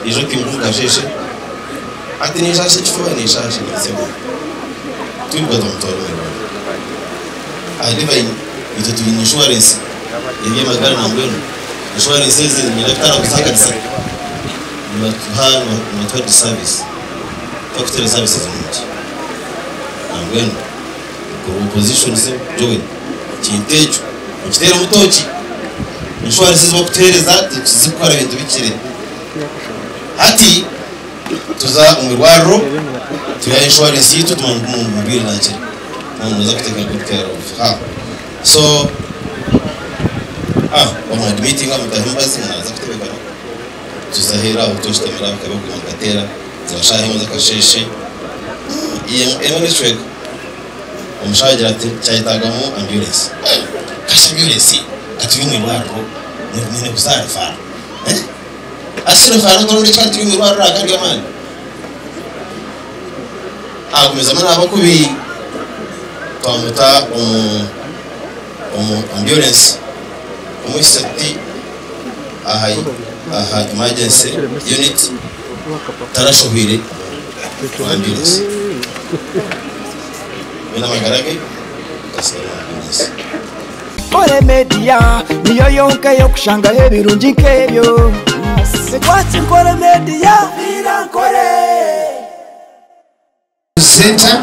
Eija okiimuka omu kasheeshe, hati ninshaasha ekifuba ninshaasha nintsema. Twiruka twamutwara omu irwariro. Aha Divine itwe twine inshuwarensi y'eby'amagara nambwenu inshuwarensi ezi niinyenda kutarakuzihakanisa nibatuha nibatuha disservice tibakutuheereza services nungi nambwenu mukuru wa opposition Joel ekintu ekyo okiteeremu tooki inshuwarensi ezi bakutuheereza tizikukora bintu bikire hati Tuza omu irwariro twihayo inshuwarensi yaitu tumanya ngu omurwaire naakira. Noza ku takinga good care of her. So bamu admitinga bamutaho emibazi naaza kutebekana. Tuza aheeru aho tweshutamira aho akabi kaguma nikateera za shaaha emwe z'akasheeshe emwe n'ekicweka. Omushaho agira ati kyayetagamu ambyurensi. Kashi ambyurensi ka turi omu irwariro nyine kuza aha rifaara. Asire Faro toronda eki turi omu irwariro aha gari amaani. Agumizamu naaba kubi twamuta omu omu ambulance kumuhitsya tuti aha aha emergency unit tarashohwire omu ambulance. Mbwenu amagara ge gatsigara omu ambulance. Nkore Media niyo yonka ey'okushangaho ebirungi nk'ebyo. Ekwatsi Nkore Media, Viira Nkore. Presenter,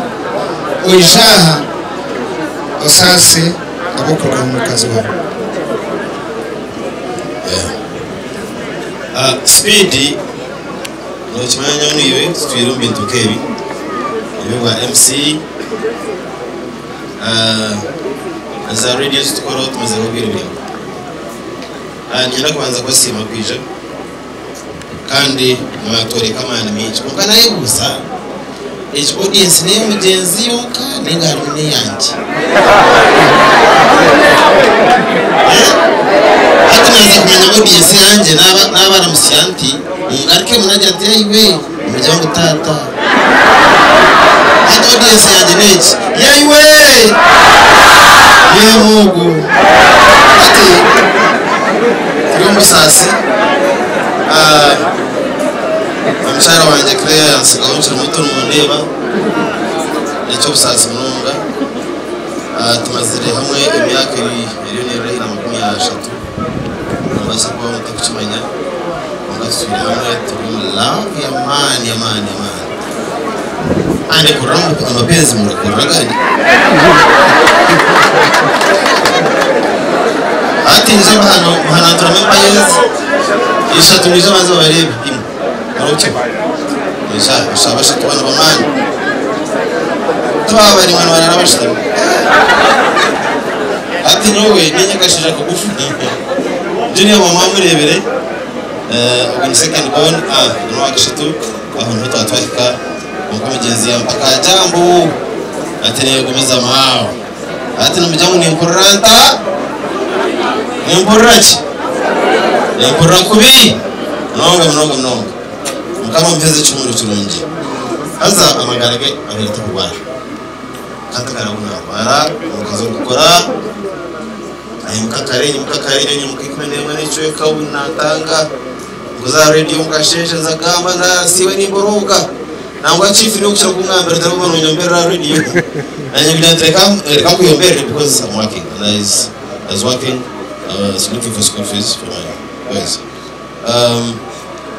Oije aha osaase ahabw'okuruga omu mukazi waawe. Speed nokimanya nyowe naiwe tutwire omu bintu nk'ebi eby'obwa MC. Na za rediyo ezi turikukoraho tumazireho obwire buraingwa. Niinyenda kubanza kubasiima kwija kandi mwatworeka amaani maingi. Kwonka naayebuuza, egi audience n'ey'omugyenzi yonka nainga harimu n'eyangye? Hati naaza kumanya audience eyangye naabaramutsya nti, mungarukemu naagira nti, Yaiwe! Nimugira ngu taata. Hati audience yangye n'egi. Yaiwe! Niiwe ogu. Hati turi omu busaasi. Ah, omukyara wangye Claire yantsigaho nkiri muto nimundeeba. N'eky'obusaasi munonga. Ah, tumazire hamwe emyaka eri eriyo neerura haihi na 30. Nimubaasa kuba mutarikukimanya. Kwonka tutwire hamwe turi omu love y'amaani y'amaani y'amaani. Kandi kurira omu mapenzi murakurira agandi. Hati nyija mbahananturamu empaya ezi ishatu mwije banze babareebe imwe murabukibwa. Mwije aha bashaba bashatu banu b'amaani. Tibaba bari nibarara bashutami. Hati nyowe ninye akashaija kagufu. Junior mama amureebire ogwo ni second born ogwo n'owakashatu aho niho twaba twahika kwonka omugyenzi yampa ka jambo ati neegumizamu aho ati nimugira ngu nimpurira nta nimpurira ki nimpurira kubi munonga munonga munonga mukama amuheeze ekihumuro kirungi haza amagara ge abeire atakurwara kandi akarabwo naarwara omukazi orikukora Naimuka kare, nyimuka kare, nyowe nyimuka 11 n'ekicweka obu naatanga ngu za rediyo omu kasheeshe nza kugamba nasiiba nimborooga. Nangwa chief niwe okukira kungambira ati Arikuba nonyomberera aha rediyo. Nanye ngira nti reka reka nkuyombere because I'm working and I was, I was working, I was looking for school fees for my boys. Um,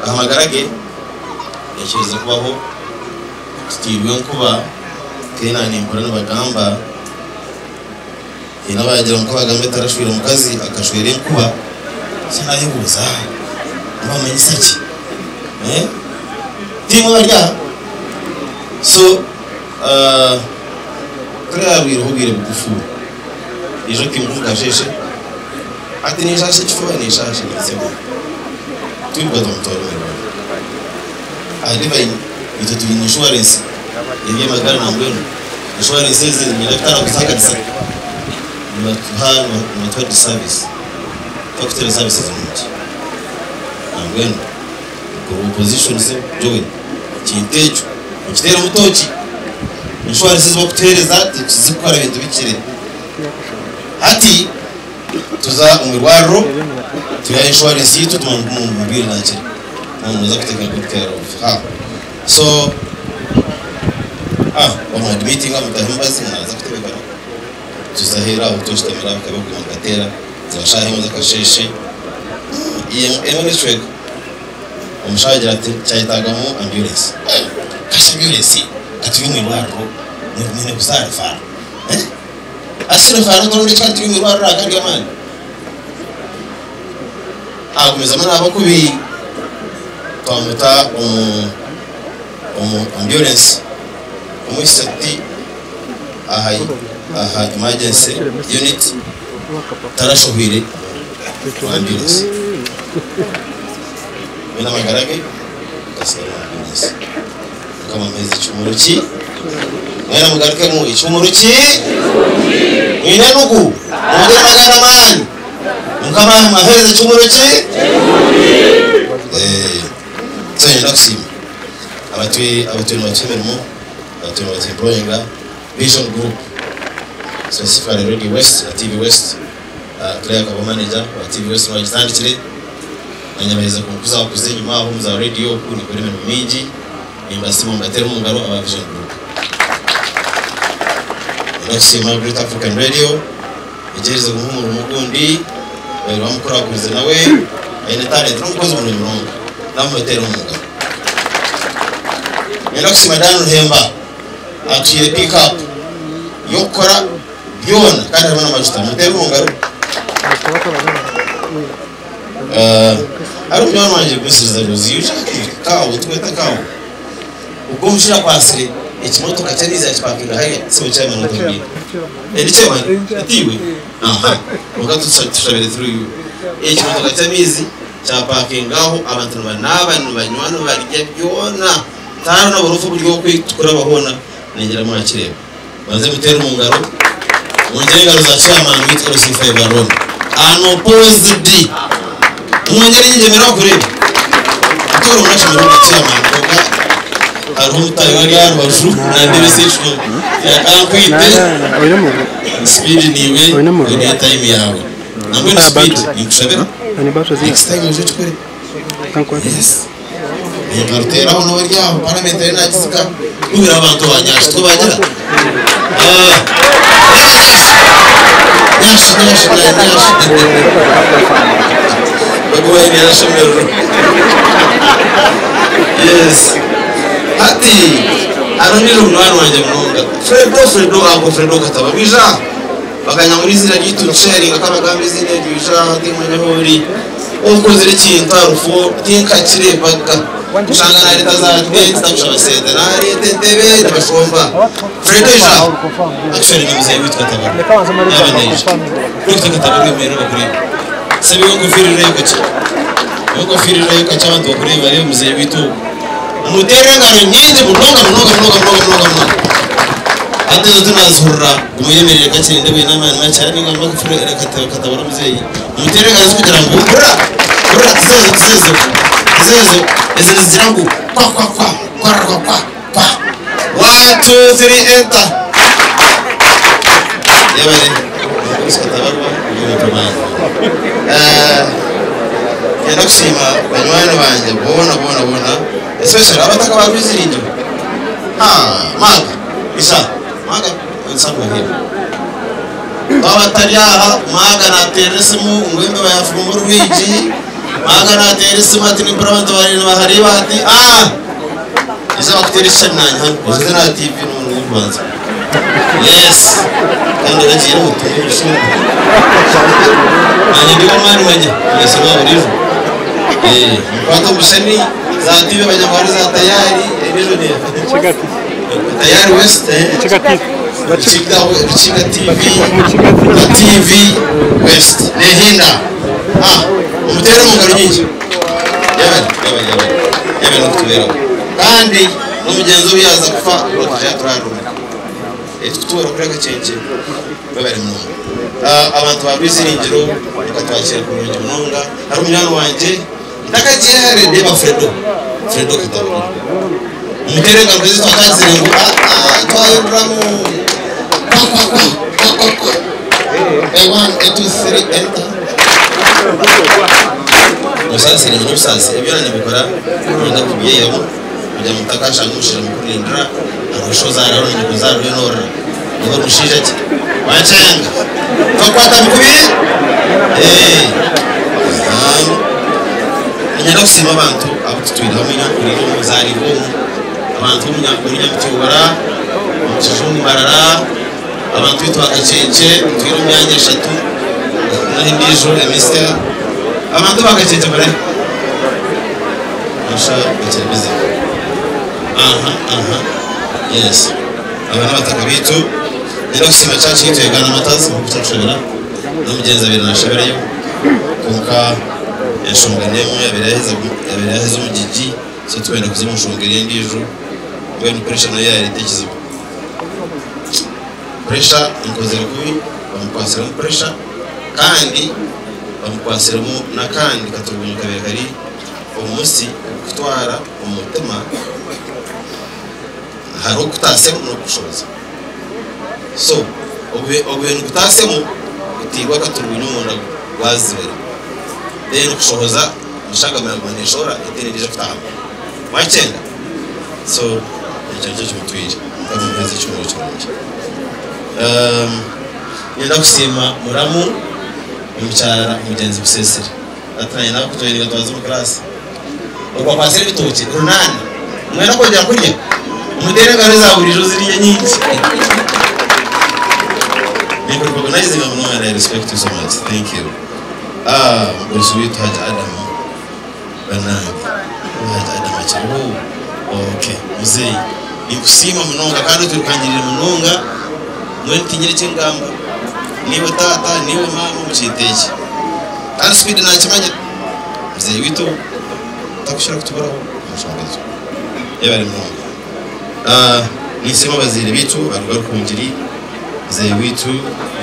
aha magara ge yaikiriza kubaho tutiirwe enkuba, Kena nimpurira nibagamba. Haine abaagira ngu Kabagambe tarashweire mukazi akashwera enkuba. So naayebuuza nibamanyisa ki? Eh? Tiimwe abari aha? So turaarwireho obwire bugufu. Ejo twaimuka omu kasheeshe, hati ninshaasha ekifuba ninshaasha nintsema. Twiruka twamutwara omu irwariro. Aha Divine itwe twine inshuwarensi y'eby'amagara nambwenu. Inshuwarensi ezi niinyenda kutarakuzihakanisa nibatuha nibatuha disservice tibakutuheereza services nungi nambwenu mukuru wa opposition Joel ekintu ekyo okiteeremu tooki inshuwarensi ezi bakutuheereza tizikukora bintu bikire hati tuza omu irwariro twihayo inshuwarensi yaitu tumanya ngu omurwaire nakira. Noza kuteka good care of her. So ah bamu-admittinga bamutaho emibazi naaza kutebekana. Tuza aheeru aho tweshutamire aho akabi kaguma nikateera ziba shaaha emwe z'akasheeshe emwe n'ekicweka. Omushaho agira ati kyayetagamu ambulance. Kashi ambulance ka turi omu irwariro nyine kuza aha rifaara. Hati rifaara otoronda eki turi omu irwariro aha gari amaani. Agumizamu naaba kubi twamuta omu omu ambulance kumuhitsya tuti aha aha emergency unit tarashohwire omu ambulance. Mbwenu amagara ge gatsigara omu ambulance. Mukama amuheeze ekihumuro ki? Mwena mugarukemu ekihumuro ki? Mwine enugu? Mwongere amagara amaani. Mukama amuheeze ekihumuro ki? Eh, so niinyenda kusiima abatwire abatwire nibatuha emirimo, abatwire nibatu employinga Vision Group specifically Radio West na TV West. Claire akaba manager wa TV West niwe agitandikire. Nanye baheza kunkuzakuza enyima aho omu za radio oku ninkora emirimo mingi. Nimbasiima mubateere omu ngaro aba Vision Group. Niinyenda kusiima Great African Radio egyerize kumuha omurimo ogundi, babaire bamukurakurize nawe aine talent n'omukozi murungi munonga nawe mubateere omu ngaro. Niinyenda kusiima Dan Ruhemba atuhaire pick up y'okukora byona kandi harimu n'amajuta mumuteere omu ngaro. Hariho munywani wangye Gumisiriza Rosie oija hati tukweta Kawo ogwo omushaija akwatsire ekimotoka ky'amaizi yakipakinga hariya sebo chairman otubwire eh ni chairman tiiwe aha kwonka tushabire through you ekimotoka ky'amaizi kyapakinga aho abantu nibanaaba nibanywa nibarya byona tihariho na burofa oburi okwe tukuraba hoona ningira mwakireeba. Banze muteere omu ngaro, mwongyere engaro za chairman waitu LC5 Aaron. Unopposed. Mwongyere nyingi emere bakureebe. Mutoore omunakye murungi chairman kwonka hariho omutahi we ari aha rubaju nandebesa ekihumi. Akankwite. Speed niiwe oine time yaawe. Nambwenu Speed ninkushabira next time oije okikore. Yes. Nkaruteeraho nawe ari aho parliament ariyo nagiziga kubira abantu ba Nyashi tikubagira? Ah, Nyashi, Nyashi, Nyashi, Nyashi. Baguha Nyashi Yes. Hati hariho ondiijo munywani wangye munonga Fredo Fredo ako Fredo Kataba bwija aha bakanya ngu n'eiziina ryaitu nsharinga kabagamba eiziina eryo ija aha timanya ahu ori. Okozire ekintu aha rufu tinkakireebaga. Oshanga naareeta za tenti takushaba sente, naareeta entebe nibashomba. Fred oija aha? Actually ni muzeeyi waitu Katabarwa. Yaaba naija. Dokita Katabarwa emerera bakureebe. Sebo iwe enkofiira erayo kakye. Iwe enkofiira erayo kakye abantu bakureebe bareebe muzeeyi waitu ogu. Mumuteere engaro nyingi munonga munonga munonga munonga munonga munonga. Hati ezo tinazihurira guma oyemerere kakye nindeeba oine amaani makye hati ningamba ngu Katabarwa muzeeyi. Muteere engaro zirikugira ngu hurira, hurira, tizeezo, tizeezo, tizeezo, ezi nizigira ngu kwa, kwa, kwa, kwararwa, kwa, kwa. One, two, three, enter. Yebare, Omukozi Katabarwa, ori omuntu w'amaani. Niinyenda kusiima banywani bangye boona, boona, boona, especially abataka ba Rwiziringiro. Haa, Maaga, ija, Maaga, somewhere here. Twaba tutari aha, Maaga naateera esimu ngu embeba yaafuruma orwigi. Maaga naateera esimu ati nimpurira abantu bariyo nibahareeba ati aah! Ija bakuteere ekishushani naanye hanu. Oze n'aha TV n'omurundi gw'okubanza. Yes! Kandi oragiireho tunga obushungu. Naanye ndi ow'amaani manya, omugaso gwa buriijo. Nimukwata omu bishushani, za TV abanyamwari za Tayari, endiijo neeha? Tayari West, eh? Rukiga Rukiga TV na TV West nehinda ah omuteere omu ngaro nyingi yebare yebare yebare yebare n'okutubeeraho kandi n'omugyenzi obu yaaza kufa bakija turarura eki kutuhwera kuri akakyenkye webare munonga ah, abantu ba Rwiziringiro bakatwakira kurungi munonga hariho munywani wangye ntakagiire hare ndeeba Fredo Fredo Katabura Omuteere engaro ezi twatandikire ngu aa twahinduramu kwa kwa kwa kwa kwa kwa a one a two three enter. Musaasire nyine obusaasi ebi byona nimbikora niinyenda kubyeyihamu kugira ngu ntakashanga omushaija mukuru nindira hariho shi ozaara hariho na nyokozaara oriyo noorira iwe ori mushaija ki wankyenga tokukwata mukubi Eeh ahaa niinyenda kusiima abantu abu tutwire hamwe nyowe nkuriire omu nzaariirwe omu abantu b'omu Nyamutyobora omu Kijungu Mbarara Abantu baitu ba Kakyekye ntwire omu myanya eshatu naho endiijo emisya. Abantu ba Kakyekye murahi? Noshusha bakiri busy. Aha aha yes aba n'abataka baitu. Nyine kusiima church yaitu ya Uganda Martyrs nk'oku turikushabira n'omugyenzi abaire nashabirayo kwonka enshonga n'emwe yabaire yaheza yabaire yaheza omugigi so tikwenda kuza omu nshonga eri endiijo mbwenu pressure nayo yareeta ekizibu. Pressure enkozire kubi bamukwatsiremu pressure kandi bamukwatsiremu n'akandi katurugunyu kabaire kari omusi ogukutwara omu mutima hariho okukutaasyamu n'okukushohoza so ogubaire nigutaasyamu gutairwe akaturugunyu omunda gwazibira then kushohoza eshagama yaguma neshohora etaine endiijo ekutaahamu wakyenda? So ekyo nikyo kimutwire. Mukama amuheereze ekihumuro kirungi. Niinyenda kusiima muramu omukyara mugyenzi Busesere. Hati naanye nakujoininga twaza omu class. Ogwo akwatsire ebitookye runaana. Nimwenda kwongyera kurya? Muteere engaro eza buriijo ziriyo nyingi. Ninkurecognizinga munonga and I respect you so much. Thank you. Ah, mugurusi waitu Hajji Adam. Banange Haji Adam akiriho? Ok muzeyi ninkusiima munonga kandi otwirukangirire munonga mbwenu tinyine ekingamba niiwe taata niiwe maama omu kintu eki kandi speed nakimanya muzeyi waitu takushira kutuburaho omu nshonga ezo yebare munonga. Ninsiima abazaire baitu abaruga Rukungiri muzeyi waitu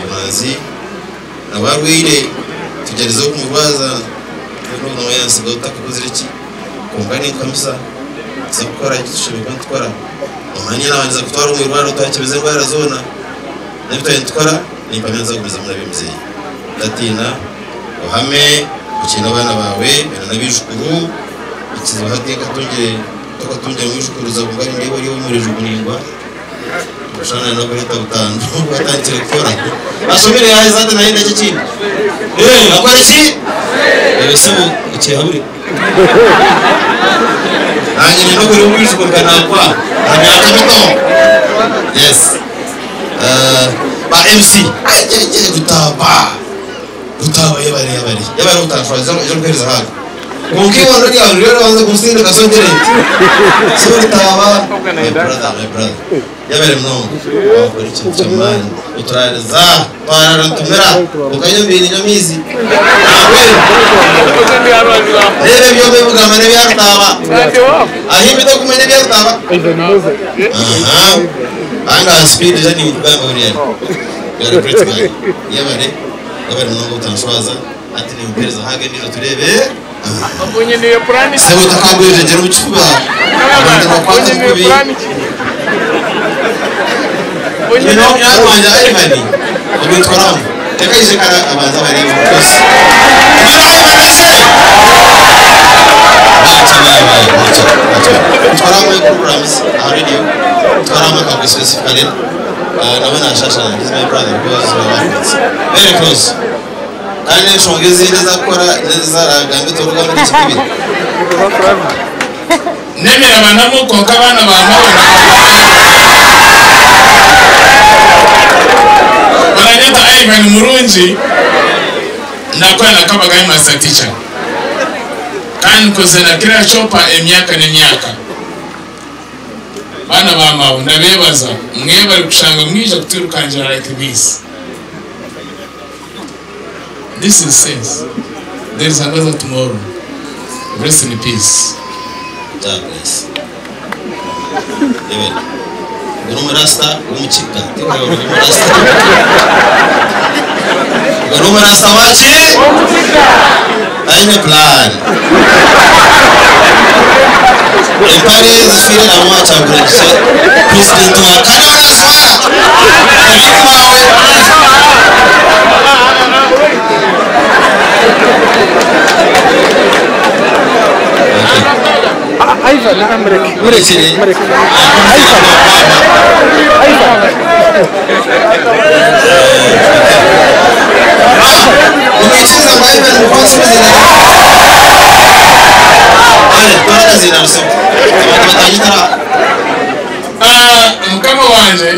Bumanzi. Nawe arwaire, tugyerizeho kumurwaza mbwenu ogu nawe yantsigaho tutakakozire ki, kwonka ninkuhamisa nituza kukora eki tushemereire kuba nitukora. Omanya nabandiza kutwara omu irwariro twakyebeza endwara zoona, n'ebi twabire nitukora nimpamya nituza kugumizamu nabyo muzeeyi. Otatiina, ohame okiine abaana baawe oine n'abaijukuru, ekizibu hati nkatungire tokatungire mwijukuruza kwonka nindeeba ori ow'omureju muraingwa. Oshana nokureta butandu atandikire kukora ashomire yaheza ati nayenda ki ekindi eh akore ki ebyo sebo okyehabure nanye nyine okureba omwijukuru nka nakwa aha myaka mito yes ba MC ajeje rutaba rutaba yebare yebare yebare obutanshwaza ejo nkuhereza hug. Kwonka eibondo ryawe niryo rirabanza kunsindika so ngire nti, So ritaaba my brother, my brother. Yebare munonga wakora ekintu ky'amaani oturaariza twarara nitumira kwonka nyowe mbaire niinywa amaizi. Nambwenu reeba ebyoma ebigamba n'ebya rutaaba. Ahimbi tokumanya ebya rutaaba? Aha. Kandi aha speed ija ninkugamba buriya. You are a great guy. Yebare, yebare munonga obutanshwaza. Hati nimpereza hug endiijo tureebe. Sebo otakagwejegyera omu kifuba abantu nibakukwata kubi. Nyine munywani wangye Ivan ogwo nitwaramu. Reka aije kare abanze abareebe because Mbwenu Ivan aizire? Ntacyo bye bye ntacyo ntacyo. Nitwaramu programs aha radio nitwaramu akagwe specifically nawe nashasha he's my brother because we are workmates very close. Kandi n'enshonga ezindi ezi arikukora n'ezi araagambe torugamba edakiika ibiri. N'emirabanamu kwonka abaana ba maawe Baranyeta Ivan Murungi ndakora na Kabaga High Master Teacher kandi nkozire na Kira Chopper emyaka n'emyaka. Baana ba maawe ndabeebaza mwebare kushanga mwija kutwirukangira like this. This is sense there is another tomorrow rest in peace. God bless. Yebare. Ogwo n'omurasta w'omukiga. Tikureeba ngu n'omurasta. Ogwo n'omurasta waki? Aine plan. Empare zifiire abamwe bakyaguragise president wa kandi onazijwara. Ebintu baawe. Murekire. Nimwikiriza ngu Ivan mukwatse omuzindaaro? Kale, twara akazindaaro sebo. Abantu batanyitara. Ah, mukama wanje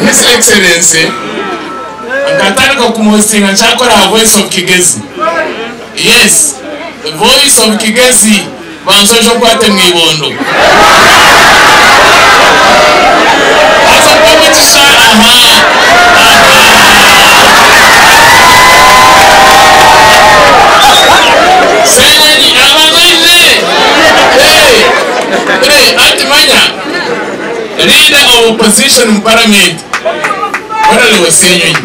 His Excellency, nkatandika okumuhostinga nkyakora aha Voice of Kigezi. Yes, Voice of Kigezi, banza oje okwate mu ibondo. Haza ogw'omugisha, aha, aha. Senyonyi, abantu oije. Hey, hey, ati manya, leader of opposition in parliament, Honorable Senyonyi.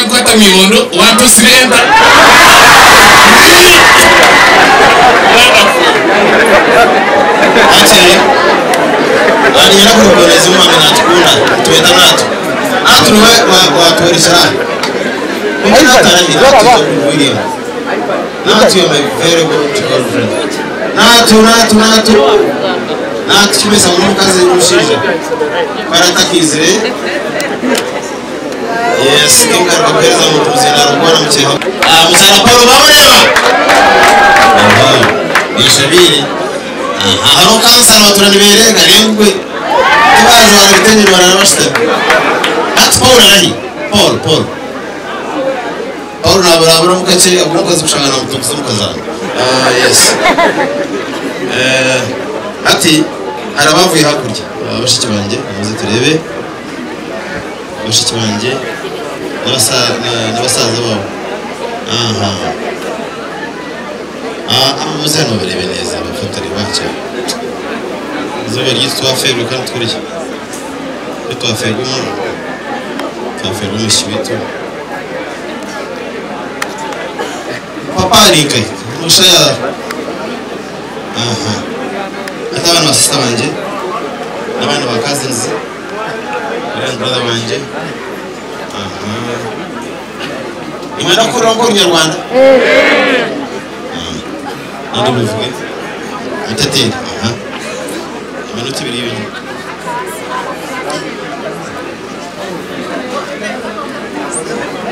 Nkwata mu ibondo, 1 2 3 enter. Wonderful. Ati nanyenda kuruboneza umwami natukunda twenda natu natu niwe watuwerekera kumbe natarahira William natu, you my very good girlfriend. Natu, natu, natu, natu kimesa ngo n'omukazi n'omushaija kwaratakizire. Yes, kingaruka kuhereza omuntu muzindaaro kwana mukyera. Ah, muzaana Paul bamureba. Aha, yeshabire. Aha, hariho kansara batura niberenga rengwe tibajwara ibitenge barara bashitami. Ati Paul arahi? Paul, Paul, Paul naburabura mukake abura omukazi kushanga namutukuza omukazana. Ah, yes. Eh, ati hari abavuye hakurya. Ah, bashiki banjye, muze turebe bashiki banjye n'abasaza babo. Aha. Ah, ah, muze hano barebe neza, bafatare bacyo izuba ryitwa twaferwe kandi twurya iyo twaferwe mu twaferwe mu shibitu papa arikaye mushaya. Aha, ati abana ba sister banjye n'abana ba cousins, grand brother wanjye. Aha, nimwenda kurira ngo Kinyarwanda ninde bivuge muteteri. Aha, iminota 2 yonyine.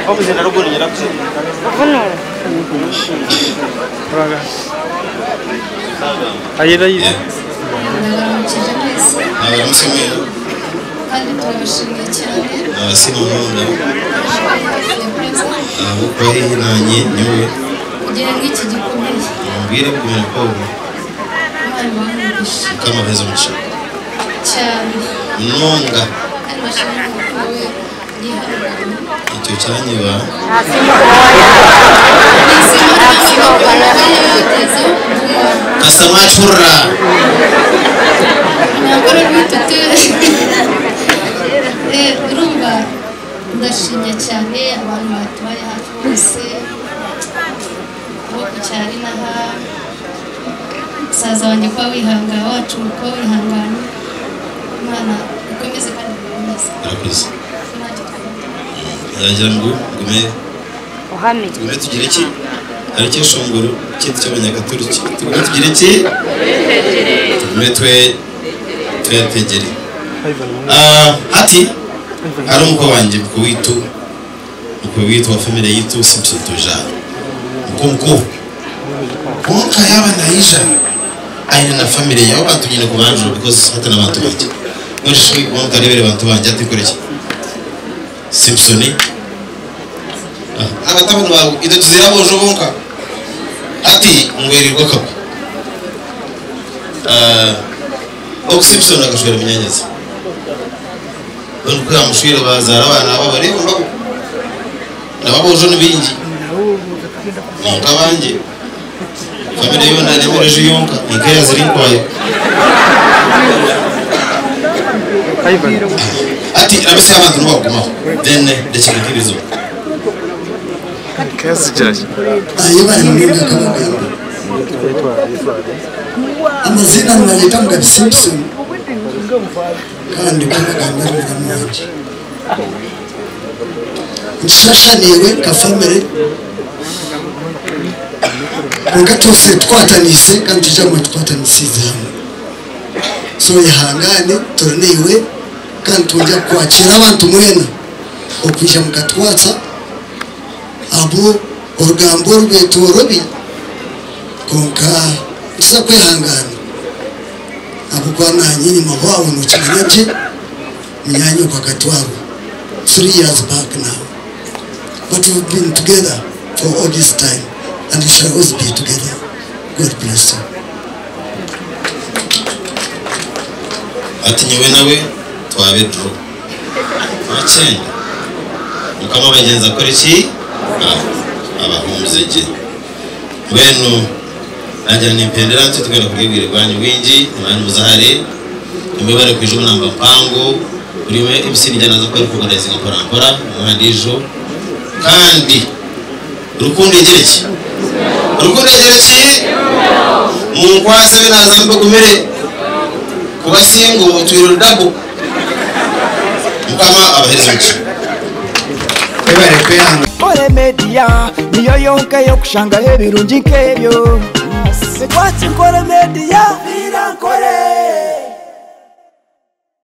Wabuze na ruguru nyirakuze. Ndabaramukije mwese. Abaramutse mwenu. Kandi turabashimiye cyane. Abasina munonga. Neza. Ahabwokuba haihi nanye nyowe. Kugira ngo iki gikomeye. Mubwire kugumira kobo. Imana ibahe umugisha. Mukama aheze omugisha. Cyane. Munonga. Kandi bashimire ko we yihanganye. Icyo cyanyiba. Nizima ntabwo yageze kuguma. Kasa mwacurra. Ntabwo ari rwitute. Urumva ndashimye cyane abantu batubaye hafi bose bo ku cyari n'aha, musaza wanjye kuba wihangana, wacu kuba wihangana, Imana ikomeze kandi ikomeze. Urakoze. Ntacyo twavuga. Yagira ngo gume tugume tugire iki, hari icyishongoro kindi cy'abanyagaturiki, tugume tugire iki, tugume twe twetegere. Ah, hati hari umukwe wanjye, mukwe witu, mukwe witu wa family yitu, Simpson Toja, mukwe mukuru konka yaba naija aine na family yawe bantu nyine kubanjura because hata n'abantu banjye mwishwi wamutarebere bantu banjye ati kore iki Simpson. Ah, abatabona bawe ido tuzira bojo bonka ati ngwerirwa kapa. Ah, oku Simpson agashwera munyanyazi none uko yamushwira bazara abana babo rero mbabo nababojo ni bingi ninka banjye family yona nemereje yonka ninka yaziri nkwayo. Ati rabise abantu nibagumaho then ndakeka nk'ibizo. Ayebare munonga Kabagamba. Amazina nibageta Mugabi Simpson kandi Kabagamba ari muramu wanje. Nshashaniwe ka family. Kwonka twose tukwatanise kandi twija kuguma tukwatanisize hamwe. So oyehangane turi naiwe kandi twongera kukwakira abantu mwena okwija mukatwatsa abu orugambo oru rwetorobi kwonka nituza kwehangana ahabw'okuba nanye enyima waawe nokimanya gye munyanyoko akatwarwa 3 years back now, but we've been together for all this time and we shall always be together. God bless you. Ati nyowe nawe twabe draw nakyenda. Mukama abagenzi akora iki? Abahumuze gye. Mbwenu nagira nimpendera ntyo, tugenda kubwibwire bwanyu bwingi nimanya muzahare nimwe bari kwija omunamba mpango. Buri umwe MC nijya naza kuba ari kuorganizinga mpora mpora omwandi ijo. Kandi rukundo egira ki? Rukundo egira ki? Munkwase naza mbagumire kuba single twire rudabo. Mukama abahereza omugisha. Webale kwehanga. Kore Media niyo yonka yokushangaho ebirungi nk'ebyo. Twatsi Nkore Media.